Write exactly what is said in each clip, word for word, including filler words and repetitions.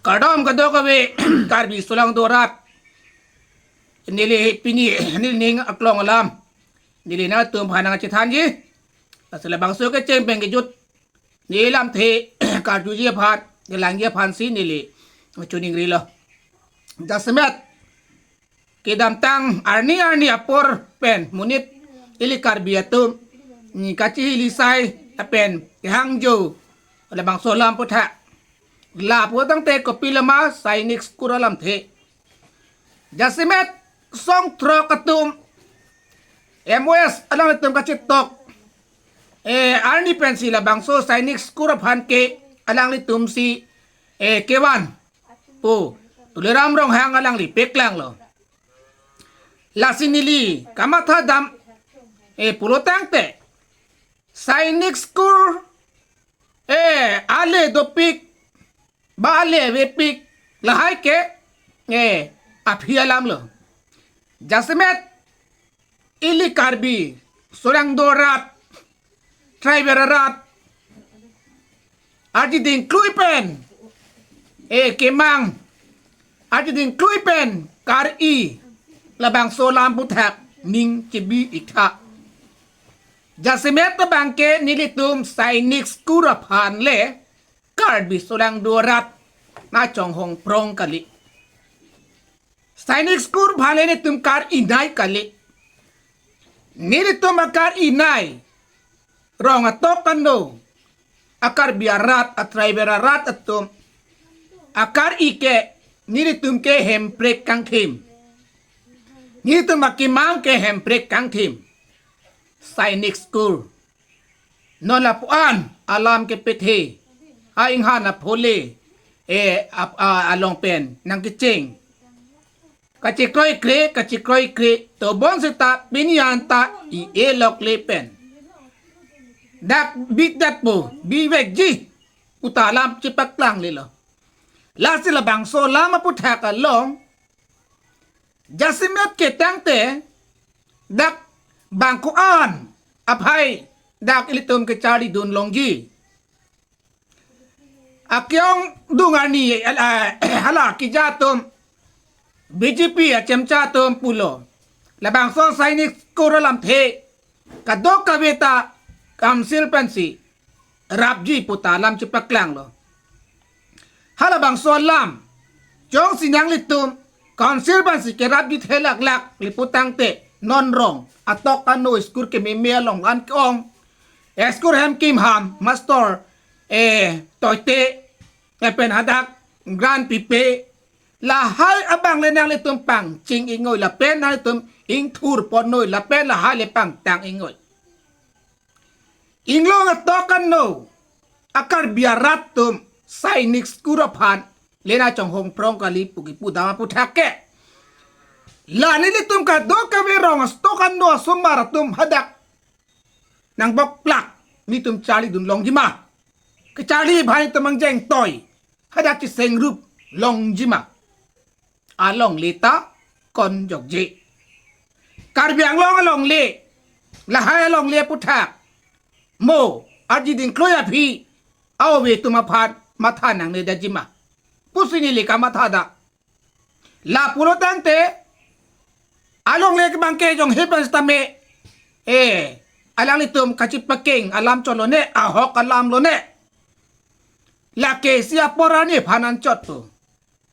Kardom kadokave Karbi Solangdo arat. Neli pini neli ning aklong alam neli nangtum aphan nangchethanji. Lasi labangso kecheng pen kejut neli lamthe karjuji aphan, kelangji aphansi neli choningrilo. Jasemet kedamtang arni arni apor pen monit ili Karbi atum, mm, kachihili sai lapen kehangjo labangso alam aputhak. Lapu tangte kopilo ma, Sainik School alamthe. Jasemet song throk atum M O S alanglitum kachetok, eh, arni pensi labangso Sainik School aphan ke alanglitumsi, eh, kevan pu Tuliram Ronghang alangli paklanglo. Lasi neli kamathadam, eh, pulo tangte Sainik School, eh, ale dopik, ba ale avepik, lahai ke, eh, aphi alamlo. Jasemet ili Karbi Solangdo arat, tribal arat, arjiding klui pen, eh, kemang, arjiding klui pen kar-i labangso alam aputhak ning chebi-ik tha. Jasemet abangke nelitum Sainik School aphan le Karbi Solangdo arat nangchonghong prong kali. Sainik School aphan le nelitum kar-inei kali. Nelitum akar-inei rong atok ano a-Karbi arat, a-tribal arat atum akar-i ke nelitum ke Hemprek kangthim, nelitum akemang ke Hemprek kangthim. Sainik School non lapu-an alam kepethe, a-inghan aphole, eh, ap-, a-, along pen nangkecheng. Kachekroikre, kachekroikre, tobon seta pini anta i-e lokle pen dak bidetpo, bivekji puta alam chepaklanglelo. Lasi labangso alam aputhak along jasemet ke tangte dak bang ko-an aphai dak ilitum kecharlidun longji. Akeong dung arni, ala, hala keja atum, B J P achemcha atum pulo, labangso Sainik School alamthe kadokave ta council pensi rapji puta alam chepaklanglo. Halabangso alam jongsi nanglitum council pensi kerapji thelaklak lipu tangte non rong atok ano school kememe along lan ke-ong, eh, school hem kimham, master, eh, toite, eh, pen hadak grant pipe, lahai abang le nanglitum pangching-iknoi lapen nanglitum ingthur ponnoi lapen lahai le pangtang-iknoi. Inglong atok ano a-Karbi arat atum Sainik School aphan le nangchonghong prong kali pu kipudam aputhak ke, la nelitum kadokave rong atok ano asomar atum hadak nangboklak, nelitum charlidun longji ma? Kecharli aphan itum angjeng toi, hadak chesengrup longji ma? Alongle ta konjokje. Karbi Anglong alongle, lahai alongle aputhak mo arjiding klui aphi a-ove atum aphan matha nangnedetji ma pusi neli kamathada. Lapulo tangte alongle kebang ke jong hepan sitame, eh, alanglitum kachipakeng alam chotlo ne, ahok alamlo ne. Lake isi apor arni aphan anchot pu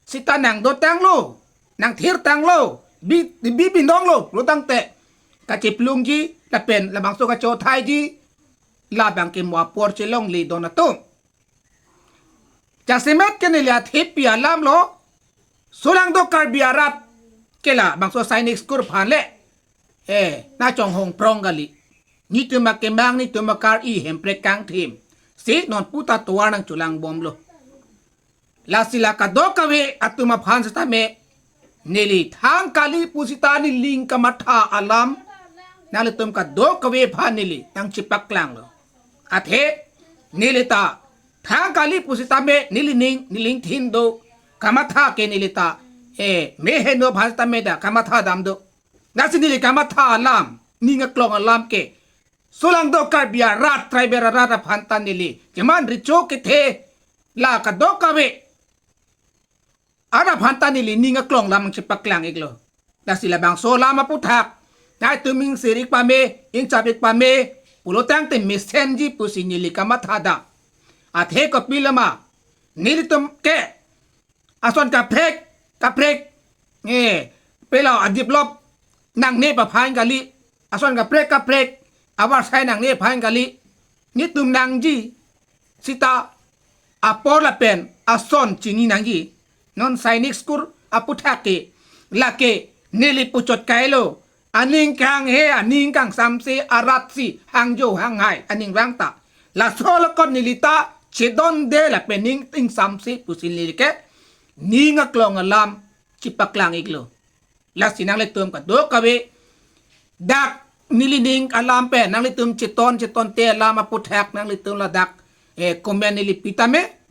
sita nangdotanglo, nangthirtanglo, bi, bi bindonglo pulo tangte kachiplungji lapen labangso kachothaiji, labang ke mo apor chelongledun atum. Jasemet ke neli athepi alamlo, Solangdo Karbi arat ke labangso Sainik School aphan le, eh, nangchonghong prong kali. Nelitum akemang, nelitum akar-i Hemprek kangthim si non puta tovar nangchelangbomlo. Lasi la kadokave atum aphan sitame neli thang kali pusita neli ning kamatha alam nanglitum kadokave aphan neli nangchepaklanglo. Athe neli ta thang kali pusitame neli ning, neli ingthin do, kamatha ke neli ta, eh, meheno aphan sitame ta kamathadam do. Lasi neli kamatha alam, ning aklong alam ke Solangdo Karbi arat, tribal arat aphan ta neli cheman recho kethe, la kadokave Ara aphan ta neli ning aklong alam chepaklang iklo. Lasi labangso alam aputhak nangtum ingsir ik pame, ingchap ik pame pulo tangte mesenji pusi neli kamatha dam. Athe kopilo ma, nelitum ke ason kaprek kaprek, eh, pelo a-develop nangne aphan kali, ason kaprek kaprek avarsai nangne aphan kali, netum nangji. Sita apor lapen ason chini nangji. Non Sainik School aputhak ke lake neli puchot kailo, aning kanghe, aning kangsamse arat si hangjo hanghai aning rang ta. Laso along neli ta chedonde lapen ning ingsamse pusi neli ke ning aklong alam chepaklang iklo. Lasi nanglitum kadokave dak neli ning alam pen nanglitum cheton chetonte alam aputhak nanglitum ladak, eh, comment neli pitame.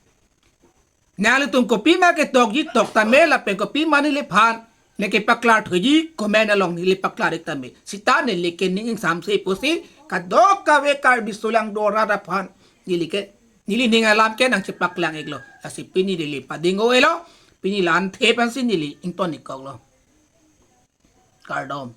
Nanglitum kopima ketokji toktame lapen kopima neliphan neke paklar thuji comment along neli paklar ik tame. Sita neli ke ning ingsamse pusi kadokave Karbi sulang dorat aphan neli ke, neli ning alam ke nangchepaklang iklo. Lasi pini neli pading-o-elo, pini la-an the pensi neli ington ik koklo. Kardom.